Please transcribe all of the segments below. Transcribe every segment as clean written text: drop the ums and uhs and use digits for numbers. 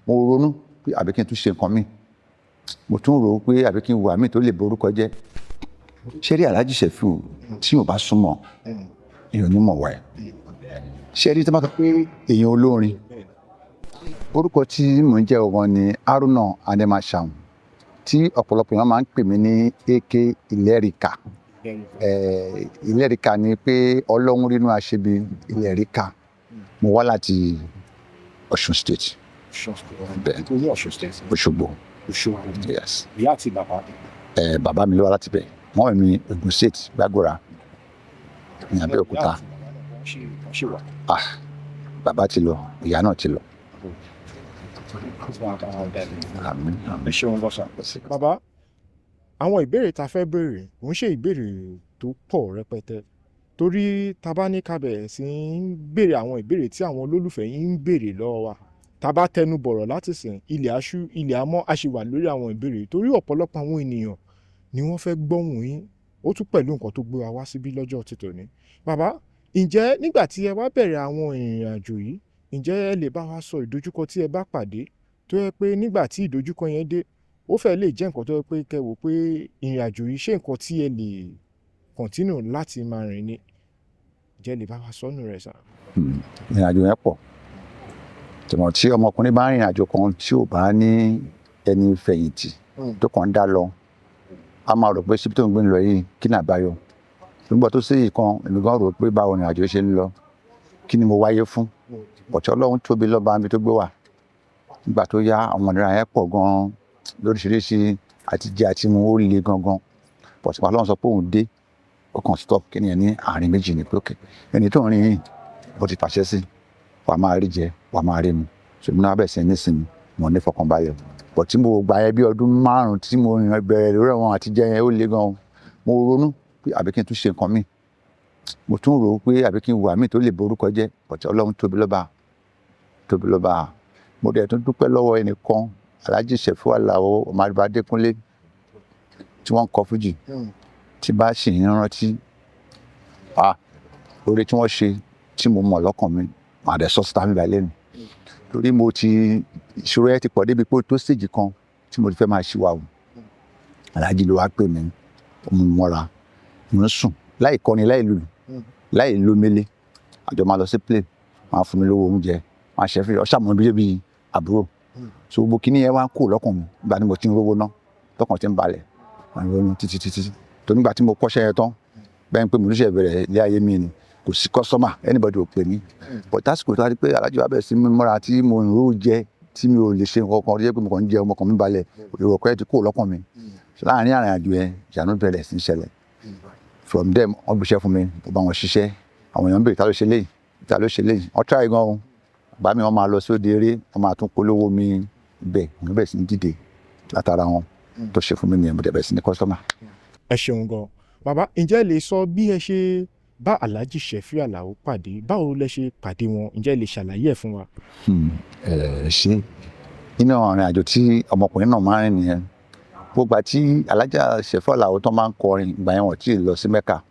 Mo ronú pé àbí kí n tún ṣe nǹkan mi. Mo tún rò ó pé àbí kí n wà mí tó lè borúkọ jẹ́. Ṣé rí Alhaji Sefiu, tí yóò bá súnmọ́, èèyàn ní mọ̀ wá ẹ̀. Ṣé rí tí wọ́n bá sọ pé èèyàn olórin, orúkọ tí mò ń jẹ́ ọ̀wọ́n ni Haruna Animashaun, tí ọ̀pọ̀lọpọ̀ èèyàn máa ń pè mí ní AK Ilẹ̀ríkà. Ilẹ̀ríkà ni pé Ọlọ́run rínú aṣebi Ilẹ̀ríkà. Mo wá láti Ọ̀ṣun State. Bẹ́ẹ̀. Ní Ọ̀ṣun State? Òṣogbo. Òṣogbo? Yes. Ìyá àti bàbá? Bàbá mi ló wá láti bẹ̀. Mummy mi, Ògùn State, Gbàgúrà ní Abẹ́òkúta. Wọ́n ṣì wà? Ah, bàbá ti lọ, ìyá náà ti lọ. Àmín, àmín. Ẹ ṣeun gan sir. Bàbá, àwọn ìbéèrè tá a fẹ́ béèrè kò ń ṣe ìbéèrè tó pọ̀ rẹpẹtẹ, torí tá a bá ní ká bẹ̀rẹ̀ sí ń béèrè àwọn ìbéèrè tí àwọn olólùfẹ́ yín ń béèrè lọ́wọ́ wa, tá a bá tẹnu bọ̀rọ̀ láti sìn, ilẹ̀ aṣú, ilẹ̀ amọ́, a ṣì wà lórí àwọn ìbéèrè, torí ọ̀pọ̀lọpọ̀ àwọn ènìyàn ni wọ́n fẹ́ gbọ́hùn yín. Ó tún pẹ̀lú nǹkan tó gbé wa wá síbí lọ́jọ́ ti tòní. Bàbá, ǹjẹ́ nígbà tí ẹ wá bẹ̀rẹ̀ àwọn ìrìn àjò yìí, ǹjẹ́ ẹ lè bá wa sọ ìdojúkọ tí ẹ bá pàdé, tó yẹ pé nígbà tí ìdojúkọ yẹn dé, ó fẹ́ lè jẹ́ nǹkan tó yẹ pé kẹ́ wò pé ìrìn àjò yìí, ṣé nǹkan tí ẹ lè continue láti máa rìn ni? Ǹjẹ́ ẹ lè bá wa sọ́nù rẹ̀ sir? Ìrìn àjò yẹn pọ̀. Tìmọ̀ tí ọmọkùnrin bá rìnrìn àjò kan tí ò bá ní ẹni fẹ̀yìntì, tó kàn ń dá lọ, a máa rò pé síbi tó ń gbé ń lọ yìí, kí ni àbáyọ? Nígbà tó sí kan, èmi gan rò pé báwo ni àjò ṣe ń lọ, kí ni mo wáyé fún? Ọ̀tí Ọlọ́run tóbi lọ́ba mi tó gbé wà. Nígbà tó yá, àwọn ìnira yẹn pọ̀ gan lóríṣiríṣi, àti jẹ àti mu, ó le gangan. But Ọlọ́run sọ pé òun dé, ó kàn stop kí ni ẹ ní àárín méjì ní pé okay, ẹni tó ń rìn yìí, ó ti fàṣẹ sí, wà á máa rí jẹ, wà á máa rí mu. Ṣùgbọ́n náà bẹ̀rẹ̀ sí ní sinmi, mo ní fọkànbalẹ̀. But tí mo gbà yẹn, bí ọdún 5 tí mo rìn bẹ̀rẹ̀ lórí àwọn àtijọ́ yẹn, ó le gan. Mo ronú pé àbí kí n tún ṣe nǹkan mi. Mo tún rò ó pé àbí kí n wà mí tó lè borúkọ jẹ́. But Ọlọ́run tóbi lọ́ba, tóbi lọ́ba. Mo dẹ̀ tún dúpẹ́ lọ́wọ́ ẹnìkan, Alhaji Sefiu Alao ọmọ Adékúnlé, tí wọ́n ń kọ fújì. Tí bá sì ń rántí, ah, oore tí wọ́n ṣe tí mo mọ̀ lọ́kàn mi, màá dẹ̀ sọ síta mi báyìí lẹ́nu, torí mo ti ìṣòro yẹn ti pọ̀ débi pé ó tó stage kan tí mo ti fẹ́ máa ṣìwà wù. Alhaji ló wá pè mí, ó mú mi mọ́ra. Mo ń sùn láì kọrin, láì lùlù, láì lómele. Àjọ máa lọ sí play, máa fún mi lówó oúnjẹ, máa ṣe fún ọṣà mọ́ bí bí àbúrò. So gbogbo kíní yẹn wá ń kó lọ́kàn mi. Nígbà tí mo ti ń rówó ná, tọkàn ti ń balẹ̀, mo ń ronú títí títí tó nígbà tí mo kọ́ṣẹ́ yẹn tán, bẹ́ẹ̀ ni pé mo ní ṣe bẹ̀rẹ̀ ilé ayé mi ni, kò sí customer, anybody ò pè mí. But tásìkò tó wá di pé Alhaji wa bẹ̀rẹ̀ sí mi mọ́ra, tí mo ń rówó jẹ, tí mi ò lè ṣe nǹkan kan, tó jẹ́ pé mo kàn ń jẹ, ọmọkàn mi balẹ̀, èrò ọkọ̀ yẹn ti kó lọ́kàn mi. So láàárín àrìn àjò yẹn, ìyanu bẹ̀rẹ̀ sí í ṣẹlẹ̀. From there, wọ́n gbéṣẹ́ fún mi, mo bá wọn ṣiṣẹ́. Àwọn èèyàn ń béèrè, ta ló ṣe léyìí, ta ló ṣe léyìí? Wọ́n try gan o. Bàbá mi, wọ́n máa lọ sóde eré, wọ́n máa tún polówó mi bẹ́ẹ̀. Mo bẹ̀rẹ̀ sí ní dìde látara wọn tó ṣe fún mi nìyẹn. Mo dẹ̀ bẹ̀rẹ̀ sí ní customer. Ẹ ṣeun gan bàbá. Ǹjẹ́ ẹ lè sọ bí ẹ ṣe bá Alhaji Sefiu Alao pàdé? Báwo lẹ ṣe pàdé wọn? Ǹjẹ́ ẹ lè ṣàlàyé ẹ̀ fún wa? Ẹ ṣe, nínú ìrìn àjò tí ọmọkùnrin náà máa ń rìn nìyẹn. Gbogbo àti Alhaji Sefiu Alao tó máa ń kọrin ìgbà yẹn, wọ́n tí ì lọ sí Mecca.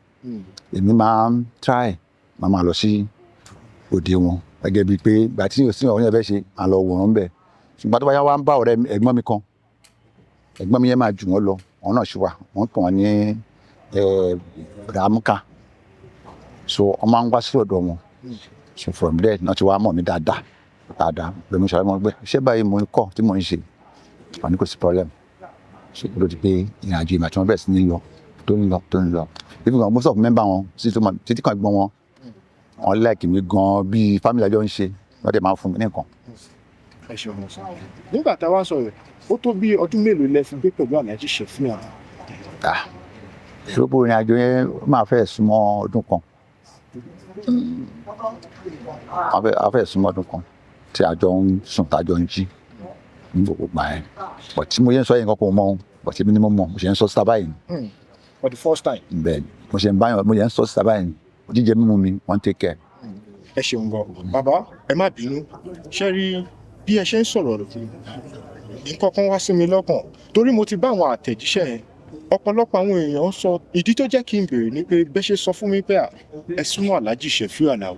Èmi máa ń try, máa lọ sí òde wọn, gẹ́gẹ́ bíi pé ìgbà tí yóò sí ọ̀hún yẹn fẹ́ ṣe, máa lọ wòran bẹ́ẹ̀. Ṣùgbọ́n tó bá yá, wá ń bá ọ̀rẹ́ ẹ̀gbọ́n mi kan. Ẹ̀gbọ́n mi yẹn máa jù wọ́n lọ, àwọn náà ṣì wà, wọ́n pè wọ́n ní Ramuka. So wọ́n máa ń wá sí ọ̀dọ̀ wọn. So from there náà ti wá mọ̀ mí dáadáa dáadáa. Lómi ṣàlàyé wọn pé ṣé báyìí mo ń kọ́ tí mò ń ṣe, wọ́n ní kò sí problem. So ló di pé ìrìn àjò ìgbà tí wọ́n bẹ̀rẹ̀ sí ní lọ, tó ń lọ, tó ń lọ, even gan most of member wọn títí kan gbọ́n wọn, wọ́n like mi gan, bíi family àjọ ń ṣe, wọ́n dẹ̀ máa ń fún mi ní nǹkan. Ẹ ṣeun sir. Nígbà tá a wá sọ̀rọ̀, ó tó bí ọdún mélòó lẹ fi gbé pẹ̀lú Alhaji Sefiu Alao? Ah, gbogbo ìrìn àjò yẹn, ó máa fẹ́ súnmọ́ ọdún kan. A fẹ́ súnmọ́ ọdún kan tí a jọ ń sùn, tá a jọ ń jí ní gbogbo ìgbà yẹn. But tí mo yẹn sọ yẹn, nǹkan kò mọ̀ ọ́n, but èmi ni mo mọ̀, mo ṣe ń sọ síta báyìí. For the first time. Bẹ́ẹ̀ ni, mo ṣe ń báyọ̀, mo yẹn ń sọ síta báyìí. Jíjẹ mímu mi, wọ́n take care. Ẹ ṣeun gan bàbá. Ẹ má bínú, ṣe rí bí ẹ ṣe ń sọ̀rọ̀, nǹkan kan wá sí mi lọ́kàn, torí mo ti bá àwọn àtẹ̀jíṣẹ́ yẹn. Ọ̀pọ̀lọpọ̀ àwọn èèyàn sọ ìdí tó jẹ́ kí n béèrè ni pé bẹ́ ṣe sọ fún mi pé ẹ súnmọ́ Alhaji Sefiu Alao.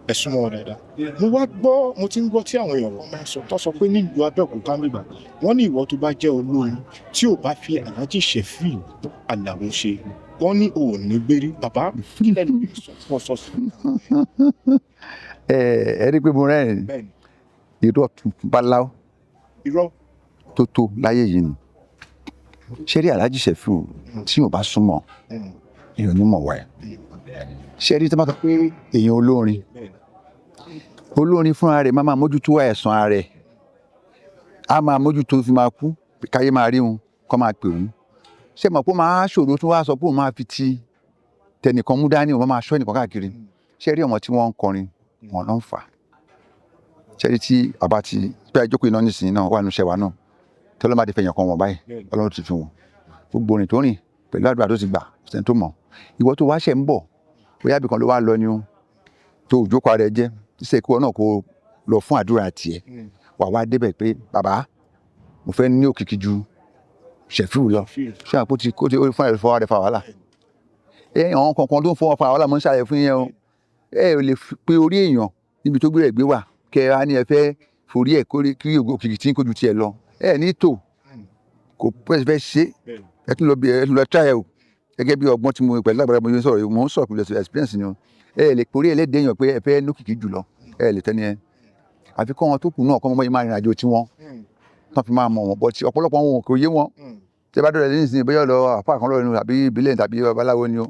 Ẹ súnmọ́ wọn dáadáa. Mo wá gbọ́, mo ti ń gbọ́ tí àwọn èèyàn kan máa ń sọ, tó sọ pé nílùú Abẹ́òkúta nígbà wọ́n ní ìwọ tó bá jẹ́ olórin tí ò bá fi Alhaji Sefiu Alao ṣe, wọ́n ní ò ní gbérí. Bàbá, kí lẹ́nu sọ fún ọ sọ sí? Ẹ ẹ rí i pé mo rẹ́rìn. Bẹ́ẹ̀ni. Irọ́ báláwo Irọ́ tó tó láyé yìí ni. Ṣé rí Alhaji Sefiu, tí yóò bá súnmọ́, èèyàn ní mọ̀ wá ẹ̀. Ṣé rí tí wọ́n bá sọ pé èèyàn olórin, olórin fúnra rẹ̀ máa máa mójútó ẹ̀sán ara rẹ̀, á máa mójútó fi máa kú, káyé máa rí òun, kọ́ máa pè òun. Ṣé mọ̀ pé ó máa ṣòro tó wá sọ pé òun máa fi ti tẹnìkan mú dání, òun máa ṣọ́ ẹnìkan káàkiri? Ṣé rí ọmọ tí wọ́n ń kọrin wọn ló ń fà á? Ṣé rí tí àbá ti bí àjókòó iná nísìnyí náà wà nínú iṣẹ́ wa náà, tí Ọlọ́run bá ti fẹ̀yàn kan wọ̀n báyìí, Ọlọ́run ti fi wọ̀n gbogbo orin tó rìn pẹ̀lú àdúrà tó ti gbà sẹ́ni tó mọ̀. Ìwọ tó wá ṣẹ̀ ń bọ̀, bóyá ibìkan ló wá lọ ni o, tó o jókòó ara ẹ jẹ́ ṣe kí wọn náà kó lọ fún àdúrà tiẹ̀, wà wá débẹ̀ pé bàbá, mo fẹ́ ní òkìkí ju Sefiu lọ. Ṣé àpò tí kò tí ó fún ẹ fọwọ́ rẹ fa wàhálà? Ẹ àwọn kankan tó ń fọwọ́ fa wàhálà, mo ń ṣàlàyé fún yẹn o. Ẹ ò lè pe orí èèyàn níbi tó gbé rẹ̀ gbé wà, kẹ ẹ á ní ẹ fẹ́ forí ẹ kórí kí òkìkí tí ń kojú tiẹ̀ lọ. Ẹ ní tò kò pẹ́ fẹ́ ṣe. Ẹ tún lọ bí ẹ tún lọ try ẹ o, gẹ́gẹ́ bí ọgbọ́n tí mo pẹ̀lú àgbàlagbà mo ń sọ̀rọ̀ yìí, mo ń sọ̀rọ̀ pẹ̀lú experience ni o. Ẹ lè porí ẹlẹ́dẹ̀ẹ́ èèyàn pé ẹ fẹ́ lókìkí jùlọ. Ẹ lè tẹ́ni ẹ àfi kọ́ wọn tó kù náà kọ́ mọ́ máa rìnrìn àjò tiwọn tán fi máa mọ̀ wọ́n. But ọ̀pọ̀lọpọ̀ wọn kò yé wọn. Tí ẹ bá dọ̀rọ̀ nísìnyí, bóyá ọ̀dọ̀ àfáà kan lọ́rọ̀ tàbí ìbílẹ̀ tàbí babaláwo ni o,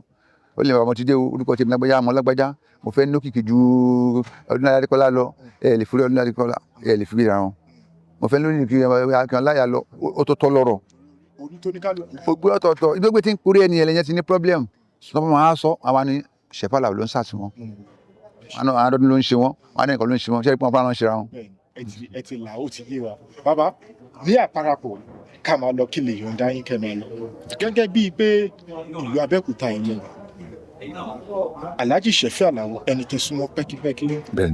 ó lè bàbá ti dé o, orúkọ tèmi lágbájá, ọmọ lágbájá, mo fẹ́ lókìkí ju Ọdúnládé Adékọ́lá lọ. Ẹ lè fi Ọdúnládé Adékọ́lá, ẹ lè fi ra wọn. Mo fẹ́ lókìkí Akínọláyà lọ, ó tó tọ́ lọ́rọ̀. Orí tó ní kálukú. Ó gbé ọ̀tọ̀ọ̀tọ̀ ibi tó gbé tí ń kúrò ẹni ẹlẹ́yẹ ti ní problem. Sọ máa sọ àwa ni Sefiu Alao ló ń sàtì wọn, àwọn ọdún ló ń ṣe wọn, wọn ní nǹkan ló ń ṣe wọn. Ṣé pé wọn fúnra wọn ń ṣera wọn. Ẹ ti là, ó ti yé wa. Bàbá, ní àparapọ̀, ká máa lọ, kí lè yọ̀ǹda yín kẹ́ máa lọ. Gẹ́gẹ́ bíi pé ìlú Abẹ́òkúta yìí, Alhaji Sefiu Alao, ẹni tẹ́ súnmọ́ pẹ́kípẹ́kí,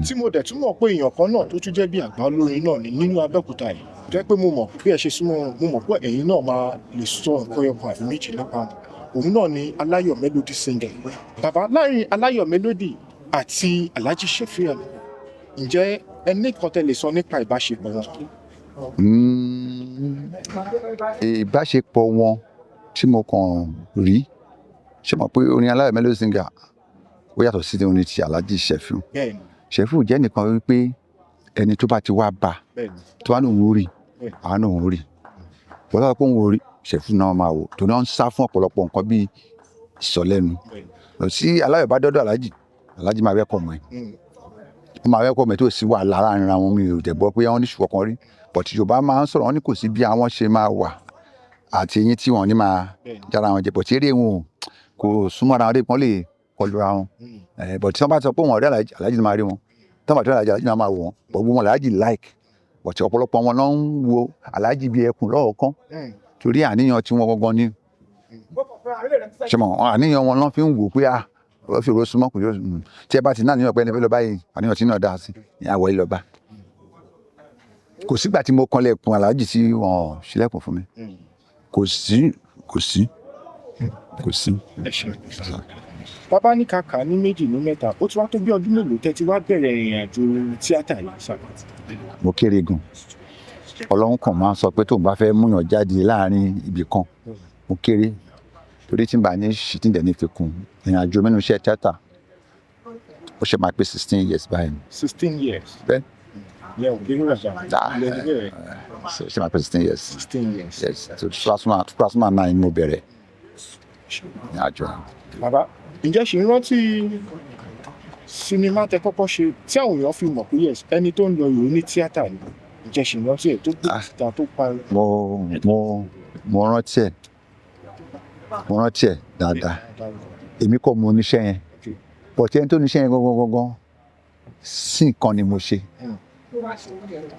tí mo dẹ̀ tún mọ̀ pé èèyàn kan náà tó tún jẹ́ bí àgbà olórin náà ní nínú Abẹ́òkúta yìí, jẹ́ pé mo mọ̀ bí ẹ ṣe súnmọ́ wọn, mo mọ̀ pé ẹ̀yin náà máa lè sọ nǹkan ẹyọkan àbí méjì nípa wọn. Òun náà ni Aláyọ̀ Melody singer. Bàbá, láàrin Aláyọ̀ Melody àti Alhaji Sefiu Alao, ǹjẹ́ ẹ ní nǹkan tẹ́ lè sọ nípa ìbáṣepọ̀ wọn? Ìbáṣepọ̀ wọn tí mo kàn rí, ṣé mọ̀ pé orin Aláyọ̀ Melody singer ó yàtọ̀ sí orin ti Alhaji Sefiu. Sefiu jẹ́ nìkan wípé ẹni tó bá ti wá bá, tó bá ní òun rí, àwọn náà òun rí wọ́n sọ pé òun rí Sefiu náà máa wò tó náà ń sá fún ọ̀pọ̀lọpọ̀ nǹkan bíi ìsọ̀lẹ́nu. Lọ sí Aláyọ̀ bá dọ́dọ̀ Alhaji, Alhaji máa welcome ẹ̀. Wọ́n máa welcome ẹ̀ tó sì wà láàrin àwọn. Mi ò dẹ̀ gbọ́ pé wọ́n ní ṣùgbọ́n kan rí, but Yorùbá máa ń sọ̀rọ̀, wọ́n ní kò sí bí àwọn ṣe máa wà àti eyín tí wọ́n ní máa jára wọn jẹ, but eré wọn kò súnmọ́ra wọn dé wọ́n lè kọlu ra wọn. But tí wọ́n bá sọ pé wọ́n rí Alhaji, Alhaji máa rí wọn. Tí wọ́n bá rí Alhaji, Alhaji náà máa wò wọ́n. But gbogbo wọn Alhaji like, but ọ̀pọ̀lọpọ̀ wọn náà ń wo Alhaji bíi ẹkùn lọ́ọ̀kan, torí àníyàn tí wọ́n gangan ní ṣe mọ̀, àníyàn wọn náà fi ń wò pé ah, wọ́n fi òró súnmọ́ kò yóò. Tí ẹ bá ti ní àníyàn pé ẹni fẹ́ lọ báyìí, àníyàn tí náà dáa sí ní àwọ̀ ilẹ̀ ọba. Kò sígbà tí mo kanlẹ̀kùn Alhaji tí wọ́n ṣílẹ̀kùn fún mi. Kò sí, kò sí, kò sí. Ẹ ṣeun. Bàbá, ní kàkà ní méjì ní mẹ́ta, ó ti wá tó bí ọdún mélòó tẹ́ ti wá bẹ̀rẹ̀ ìrìn àjò tíátà yìí sá? Mo kéré gan. Ọlọ́run kan máa ń sọ pé tóun bá fẹ́ múyàn jáde láàrin ibì kan. Mo kéré torí tí n bá ní ṣì tí n dẹ̀ ní fi kún ìrìn àjò mẹ́nu iṣẹ́ tíátà, ó ṣe máa pé 16 years báyìí. 16 years? Bẹ́ẹ̀. Yẹn ò kéré rẹ̀. Ah, ilẹ̀ bẹ̀rẹ̀. Ṣe máa pé 16 years. 16 years. Yes, so 2009 mo bẹ̀rẹ̀ ìrìn àjò. Bàbá, ǹjẹ́ ṣì ń rántí sinimá tẹ́ kọ́kọ́ ṣe tí àwọn èèyàn fi mọ̀ pé yes, ẹni tó ń lọ yòó ní tíátà ni? Ǹjẹ́ ṣì ń rántí ẹ̀ tó gbé Ah. síta tó parí? Mo rántí ẹ̀, mo rántí ẹ̀ dáadáa. Èmi kọ́ mo níṣẹ́ yẹn, but ẹni tó níṣẹ́ yẹn gangan gangan sí nǹkan ni mo ṣe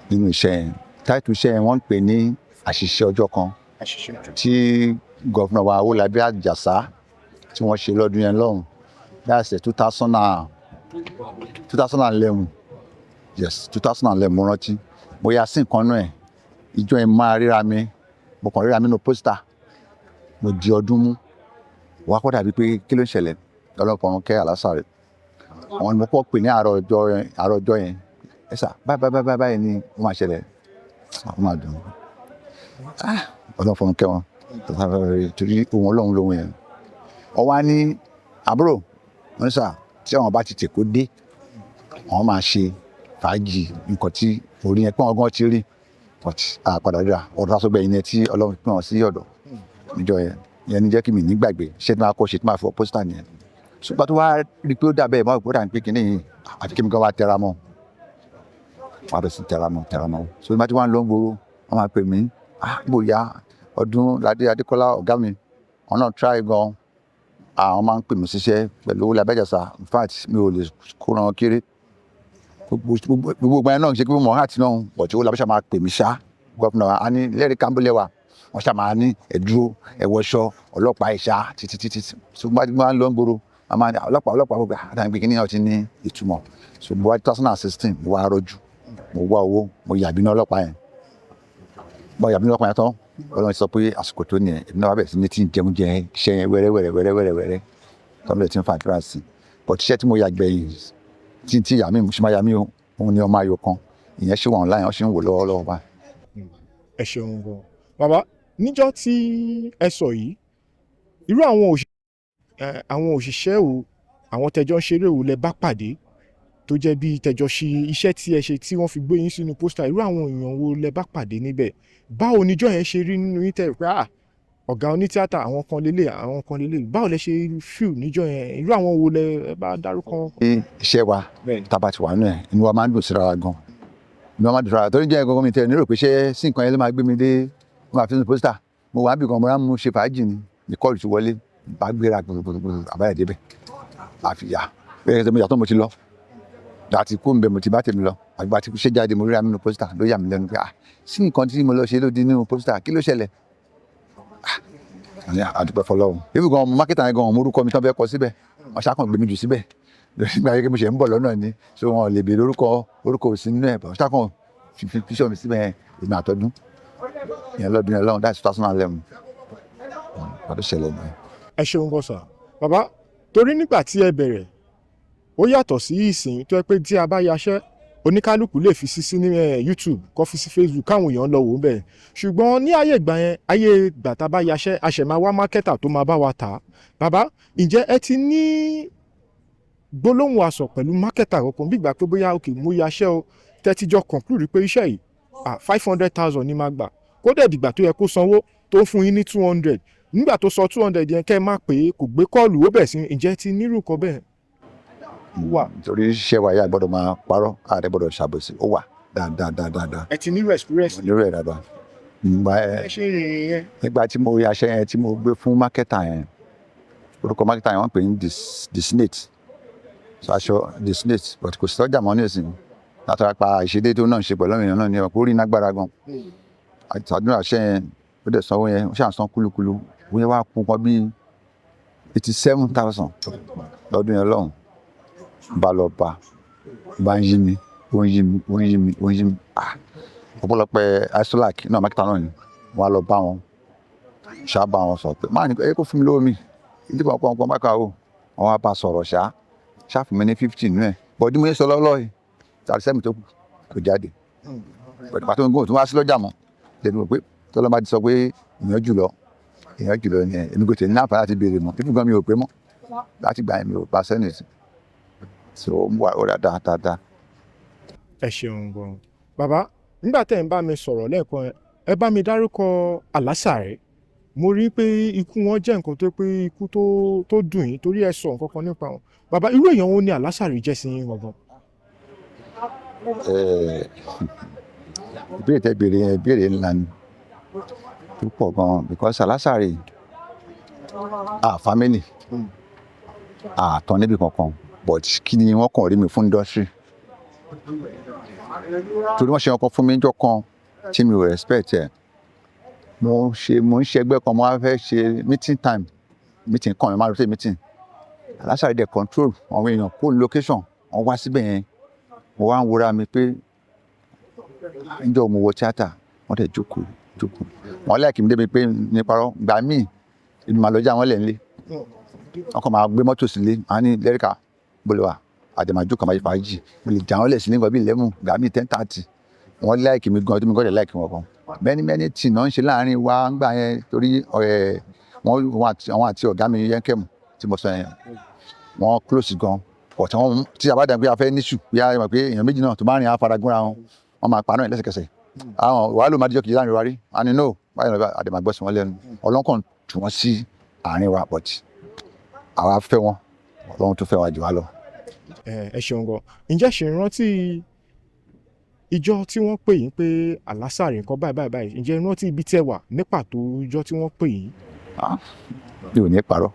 nínú iṣẹ́ yẹn. Title iṣẹ́ yẹn, wọ́n ń pè ní Àṣìṣe Ọjọ́ Kan, Àṣìṣe Ọjọ́. tí governor wa Owólabí Àjàsá tí wọ́n ṣe lọ́dún yẹn lọ́hùn. That's 2011. Yes, 2011. Mo rántí mo ya sí nǹkan náà ẹ̀. Ìjọ yẹn máa ríra mi, mo kàn ríra mi nínú poster, mo di ọdún mú wàá kọ́ dàbí pé kí ló ń ṣẹlẹ̀. Ọlọ́pàá kẹ́ àlásà rẹ̀. Àwọn ni mo kọ́ pè ní àárọ̀ ọjọ́ yẹn. Ẹ sà, báyìí báyìí báyìí báyìí ni ó máa ṣẹlẹ̀, ó máa dùn. Ah, Ọlọ́run fọ̀run kẹ́ wọn, torí ohun Ọlọ́run lóhun yẹn. Ọ wá ní àbúrò wọn ní sà, tí àwọn bá ti tèkó dé, àwọn máa ṣe fàájì nǹkan tí orí yẹn pé wọn gan ti rí, but àpàdà ríra ọ̀dọ̀ aṣọ́gbẹ̀yìn yẹn tí Ọlọ́run pín wọn sí ọ̀dọ̀ níjọ́ yẹn. Yẹn ní jẹ́ kí mi nígbàgbé iṣẹ́ tí máa kọ́ ṣe tí máa fọ poster nìyẹn. Ṣùgbọ́n tó wá rí i pé ó dà bẹ́ẹ̀, mọ́ ìgbọ́dà pé kínní yìí àti kí mi gan wá tẹra mọ́, wọ́n á bẹ̀ sí tẹra mọ́, tẹra mọ́. So nígbà tí wọ́n á lọ ń gbòòrò, wọ́n máa pè mí. Ah, bóyá ọdún ládé Adékọ́lá ọ̀gá mi, wọn náà try gan. Àwọn máa ń pè mí síṣẹ́ pẹ̀lú owó labẹ́jàsá. In fact, mi ò lè kóra wọn kéré. Gbogbo ìgbà yẹn náà, ṣe pé mo heart náà, but owó labẹ́jà máa pè mí ṣá. Governor á ní lẹ́rìí kámbólẹ́wà, wọ́n ṣá máa ní ẹ̀dúró, ẹ̀wọ̀ṣọ ọlọ́pàá ìṣá títí títí. So bá máa ń lọ ń gbòòrò, wọ́n máa ní ọlọ́pàá, ọlọ́pàá, gbogbo àtàwọn ìpín náà ti ní ìtumọ̀. So mo wá 2016, mo wá rọ́jú, mo wá owó, mo yàbí ní ọlọ́pàá yẹn. Mo yàbí ní ọlọ́pàá yẹn tán, Ọlọ́run sọ pé àsìkò tó nìyẹn. Èmi náà wá bẹ̀rẹ̀ sí ní tí ń jẹun jẹ iṣẹ́ yẹn wẹ́rẹ́ wẹ́rẹ́ wẹ́rẹ́ wẹ́rẹ́ wẹ́rẹ́, tọ́lá ti ń fa àdúrà sí. But iṣẹ́ tí mo yà gbẹ̀yìn tí yà mí, mo ṣe máa yà mí o, òun ni ọmọ ayò kan. Ìyẹn ṣì wà online, wọ́n ṣì ń wò lọ́wọ́lọ́wọ́ báyìí. Ẹ ṣeun gan, bàbá. Níjọ́ tí ẹ sọ yìí, irú àwọn òṣìṣẹ́ wo, àwọn tẹjọ́ ń ṣeré wo lẹ bá pàdé tó jẹ́ bí tẹjọ́ ṣe iṣẹ́ tí ẹ ṣe tí wọ́n fi gbé yín sínú poster? Irú àwọn èèyàn wo lẹ bá pàdé níbẹ̀? Báwo níjọ́ yẹn ṣe rí nínú yín tẹ̀ pé, ah, ọ̀gá onítíátà, àwọn kan lélẹ̀, àwọn kan lélẹ̀? Báwo lẹ ṣe feel níjọ́ yẹn? Irú àwọn wo lẹ bá dárúkọ? Iṣẹ́ wa, tá a bá ti wà nínú ẹ̀, inú wa máa ń dùn síra wa gan, inú wa máa ń dùn síra wa, torí jẹ́ ẹ̀gbọ́n mi tẹ̀ ní rò pé ṣé sí nǹkan yẹn ló máa gbé mi dé, mo máa fi sínú poster. Mo wà níbì kan, mo rán mo ṣe fàájì ni, ní call ti wọlé, bá gbéra gbogbogbò, àbáyà débẹ̀, àfi yà bẹ́ẹ̀ ṣe mo yàtọ̀, mo ti lọ àti kó ń bẹ, mo ti bá tèmi lọ. Àgbà tí ṣé jáde, mo ríra mi nínú poster, ló yà mí lẹ́nu pé, ah, sí nǹkan tí mo lọ ṣe ló di nínú poster, kí ló ṣẹlẹ̀? Ah, ní àdúpẹ́ fọlọ́run. Ibi gan marketer yẹn gan, mo orúkọ mi tán fẹ́ kọ síbẹ̀, wọ́n ṣàkàn gbé mi jù síbẹ̀ nígbà yẹn kí mo ṣe ń bọ̀ lọ́nà ni. So wọn ò lè béèrè orúkọ, orúkọ ò sí nínú ẹ̀ bọ̀, ṣàkàn fi píṣọ̀ mi síbẹ̀ yẹn, èmi àtọ́dún yẹn lọ́dún yẹn lọ́hùn. That's 2011 ọdún ṣẹlẹ̀ nìyẹn. Ẹ ṣeun gan sir, bàbá. Torí nígbà tí ẹ bẹ̀rẹ̀, ó yàtọ̀ sí ìsìn tó yẹ pé tí a bá yaṣẹ́, oníkálukú lè fi sí ní YouTube, kó fi sí Facebook, káwọn èèyàn lọ wò ó bẹ́ẹ̀. Ṣùgbọ́n ní ayé ìgbà yẹn, ayé ìgbà tá a bá yaṣẹ́, a ṣẹ̀ máa wá marketer tó máa bá wa tà á. Bàbá, ǹjẹ́ ẹ ti ní gbólóhùn asọ̀ pẹ̀lú marketer kankan bí ìgbà pé bóyá, ok, mo yaṣẹ́ o, tẹ́tíjọ́ conclude pé iṣẹ́ yìí, 500,000 ní máa gbà, kó dẹ̀ dìgbà tó yẹ kó sanwó, tó ń fún yín ní 200, nígbà tó sọ 200 yẹn, kẹ́ ẹ má pè é, kò gbé call, ó bẹ̀ sí? Ǹjẹ́ ti nírú nǹkan bẹ́ẹ̀ wà? Torí iṣẹ́ wa yà gbọ́dọ̀ máa parọ́, ààrẹ gbọ́dọ̀ ṣàbòsí. Ó wà dáadáa dáadáa. Ẹ ti nírú experience? Nírú ẹ̀ dáadáa. Nígbà ẹ ṣe rìnrìn yẹn. Nígbà tí mo yaṣẹ́ yẹn, tí mo gbé fún marketer yẹn, orúkọ marketer yẹn, wọ́n pè ní Disnate. So aṣọ Disnate, but kò sí ọjà mọ́ nísìnyí látara pa ìṣedé tó náà ṣe pẹ̀lú èèyàn náà ní ọ̀pọ̀ orí nágbára gan. Àtàdúrà aṣẹ́ yẹn, ó dẹ̀ sanwó yẹn, ó ṣàn san kúlukúlu. Owó yẹn wá kú kan bíi 87,000 lọ́dún yẹn lọ́hùn. Bá lọ bá ń yí mi, ó ń yí mi, ó ń yí mi, ó ń yí mi. Ah, ọ̀pọ̀lọpọ̀ isolac náà, marketer náà ni wọ́n á lọ bá wọn ṣá, bá wọn sọ pé máa ní ẹ kó fún mi lówó mi ní kàn kàn kàn bá kà ó. Wọ́n á bá sọ̀rọ̀ ṣá ṣá, fún mi ní 50 nínú ẹ̀. Bọ̀dí mo yẹ sọ lọ́wọ́ yìí, 37 tó kù kò jáde. Bọ̀dí pàtó ń gùn tó wá sí lọ́jà mọ́ lẹ́nu rò pé tọ́lọ́ bá ti sọ pé èèyàn jùlọ, èèyàn jùlọ ni ẹ̀. Èmi kò tẹ̀ ní àǹfààní láti béèrè mọ́ fífi gan, mi ò pé mọ́ láti gbà yẹn, mi ò bá sẹ́ni sí. So ó ń wà ó dáadáa dáadáa. Ẹ ṣeun gan, bàbá. Nígbà tẹ́ ẹ̀ ń bá mi sọ̀rọ̀ lẹ́ẹ̀kan, ẹ bá mi dárúkọ Àlásàrè. Mo rí i pé ikú wọn jẹ́ nǹkan tó pé ikú tó dùn yín, torí ẹ sọ nǹkan kan nípa wọn. Bàbá, irú èèyàn wo ni Àlásàrè jẹ́ sí yín gangan? Ìbéèrè tẹ́ béèrè yẹn, ìbéèrè ńlá ni púpọ̀ gan, because Àlásàrè, ah, family àtọ̀ níbi kankan, but kí ni wọ́n kàn rí mi fún industry, torí wọ́n ṣe ọkọ̀ fún mi níjọ́ kan tí mi ò respect ẹ̀. Mo ń ṣe ẹgbẹ́ kan, mo wá fẹ́ ṣe meeting time, meeting kan, mi máa rotate meeting. Àlásàrè dẹ̀ control àwọn èèyàn kó location wọ́n wá síbẹ̀ yẹn. Mo wá ń wora mi pé níjọ́ mo wọ tíátà, wọ́n dẹ̀ jókòó jókòó, wọ́n like mi débi pé ní parọ́ gbà míì, èmi máa lọ já wọn lẹ̀ nílé. Wọ́n kàn máa gbé mọ́tò sílé, wọ́n á ní lẹ́ríkà bolo wa. Àdèmàjò kan máa ṣe fàájì. Mo lè jà wọ́n lẹ̀ sí nígbà bíi 11, gbà mí 10:30. Wọ́n like mi gan, tí mi gan dẹ̀ like wọn gan. Many many things náà ń ṣe láàrin wa ńgbà yẹn, torí ẹ̀ wọ́n àwọn àti ọ̀gá mi Yẹ́nkẹ́mù tí mo sọ yẹn, wọ́n close gan. But wọ́n tí a bá dà pé a fẹ́ níṣù bí a mọ̀ pé èèyàn méjì náà tó bá rìn á fara gúnra wọn, wọ́n máa paná ẹ̀ lẹ́sẹ̀kẹsẹ̀. Àwọn wàhálà máa díjọ́ kejì láàrin wa rí. A ní no, báyìí lọ́ba àdèmà gbọ́ sí wọn lẹ́nu. Ọlọ́kàn tù wọ́n sí àárín wa, but àwa fẹ́ wọn, Ọlọ́run tó fẹ́ wa jù wá lọ. Ẹ ṣeun gan. Ǹjẹ́ ṣe rántí ìjọ tí wọ́n pè yín pé Àlásàrè nǹkan báyìí báyìí báyìí? Ǹjẹ́ ẹ rántí ibi tẹ́ wà ní pàtó ìjọ tí wọ́n pè yín? Ah, mi ò ní parọ́.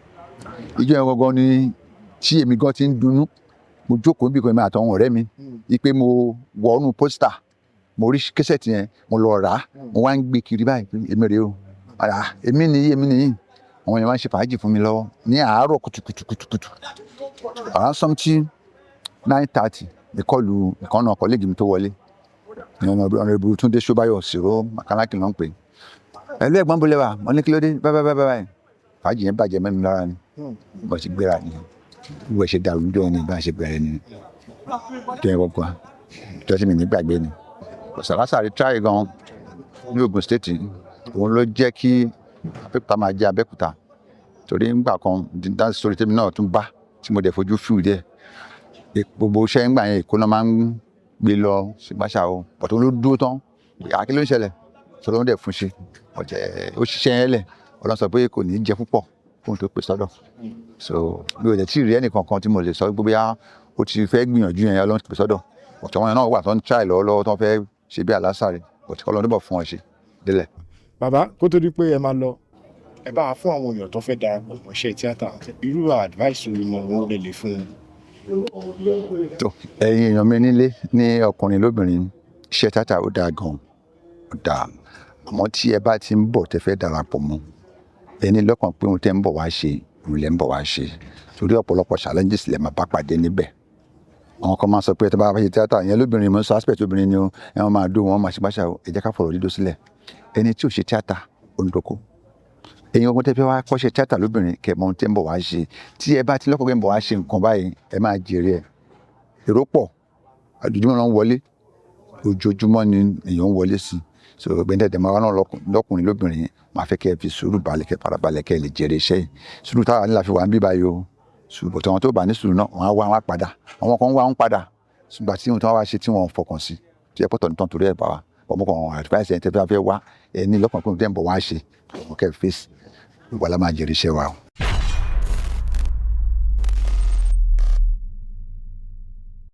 Ìjọ yẹn gangan ni tí èmi gan ti ń dunnú. Mo jókòó níbi kan, èmi àtàwọn ọ̀rẹ́ mi, wípé mo wọnú poster, mo rí cassette yẹn, mo lọ rà á, mo wá ń gbé kiri báyìí pé èmi rèé o. Ah, èmi nìyí, èmi nìyí. Àwọn èèyàn wá ń ṣe fàájì fún mi lọ́wọ́ ní àárọ̀ kùtùkùtù kùtùkùtù, around something 9:30. Ìkọlù ìkànnà colleague mi tó wọlé ní Honourable Túndé Ṣóbáyọ̀ Sìró Makanaki ló ń pè é. Ẹ̀lú ẹ̀gbọ́n bolẹ̀ wà, mo ní kí ló dé? Báyìí báyìí báyìí. Fàájì yẹn bàjẹ́ mẹ́mi lára ni bó ṣe gbéra ni bó ṣe dàrú níjọ́ ni bá ṣe bẹ̀rẹ̀ ni tó yẹn kọ́kọ́ tó sì mi ní gbàgbé ni. Àlásàrè try gan ní Ogun State. Òun ló jẹ́ kí Abẹ́òkúta máa jẹ́ Abẹ́òkúta, torí ńgbà kan dá sórí tèmi náà tún bá tí mo dẹ̀ fojú fíù díẹ̀. Gbogbo iṣẹ́ ńgbà yẹn, Èkó náà máa ń gbé lọ ṣùgbọ́n o, but òun ló dúró tán. Àkí ló ń ṣẹlẹ̀ sọlọ́ ń dẹ̀ fún ṣe ọ̀jẹ̀ ó ṣiṣẹ́ yẹn lẹ̀. Ọlọ́run sọ pé kò ní jẹ púpọ̀ fóun tó pè sọ́dọ̀. So mi ò dẹ̀ tí ì rí ẹnì kankan tí mo lè sọ pé bóyá ó ti fẹ́ gbìyànjú yẹn, Ọlọ́run ti pè sọ́dọ̀. But àwọn yẹn náà wà tó ń try lọ́wọ́lọ́wọ́, tó ń fẹ́ ṣe bí Àlásàrè, but Ọlọ́run tó bọ̀ fún ọ ṣe délẹ̀. Bàbá, kó tó di pé ẹ máa lọ, ẹ bá wa fún àwọn èèyàn tó fẹ́ darapọ̀ mọ́ iṣẹ́ tíátà, irú advice wo ni wọ́n lè fún wọn? Tó ẹ̀yin èèyàn mi nílé, ní ọkùnrin lóbìnrin, iṣẹ́ tíátà ó dáa gan, ó dáa. Àmọ́ tí ẹ bá ti ń bọ̀ tẹ́ fẹ́ darapọ̀ mọ́, ẹ ní lọ́kàn pé ohun tẹ́ ń bọ̀ wá ṣe, òun lẹ́ ń bọ̀ wá ṣe, torí ọ̀pọ̀lọpọ̀ challenges lẹ máa bá pàdé níbẹ̀. Àwọn kan máa sọ pé tí a bá fẹ́ ṣe tíátà yẹn lóbìnrin, mo ń sọ aspect obìnrin ni o, ẹ wọ́n máa dó wọn, máa ṣe báṣà o. Ẹ jẹ́ ká fọ̀rọ̀ dídó sílẹ̀. Ẹni tí ò ṣe tíátà, ó ń dóko. Ẹ̀yin ọgbọ́n tẹ́ fẹ́ wá kọ́ṣẹ́ tíátà lóbìnrin, kẹ́ mọ ohun tí ń bọ̀ wá ṣe. Tí ẹ bá ti lọ́kàn pé ń bọ̀ wá ṣe nǹkan báyìí, ẹ máa jèrè ẹ̀. Èrò pọ̀, ojoojúmọ́ ló ń wọlé, ojoojúmọ́ ni èèyàn ń wọlé sí. So gbẹ̀ndẹ̀dẹ̀ máa wá náà lọ́kùnrin lóbìnrin, máa fẹ́ kí ẹ fi sùúrù balẹ̀, kẹ́ farabalẹ̀, kẹ́ ẹ lè jèrè iṣẹ́ yìí. Sùúrù táwa ní la fi wà ń bí báyìí o. Sùúrù tí àwọn tó bá ní sùúrù náà, wọ́n á wá, wọ́n á padà. Àwọn kan ń wá, ń padà, ṣùgbọ́n tí ohun tí wọ́n wá ṣe tí wọ́n fọkàn sí tí ẹ pọ̀tọ̀ nítorí torí ẹ̀ bá wa ọmọ kan advice ẹ̀ tẹ́ fẹ́ wá, ẹ ní lọ́kàn pé ohun tẹ́ ń bọ̀ wá ṣe, òun kẹ́ face ìwà la máa jèrè iṣẹ́ wa o.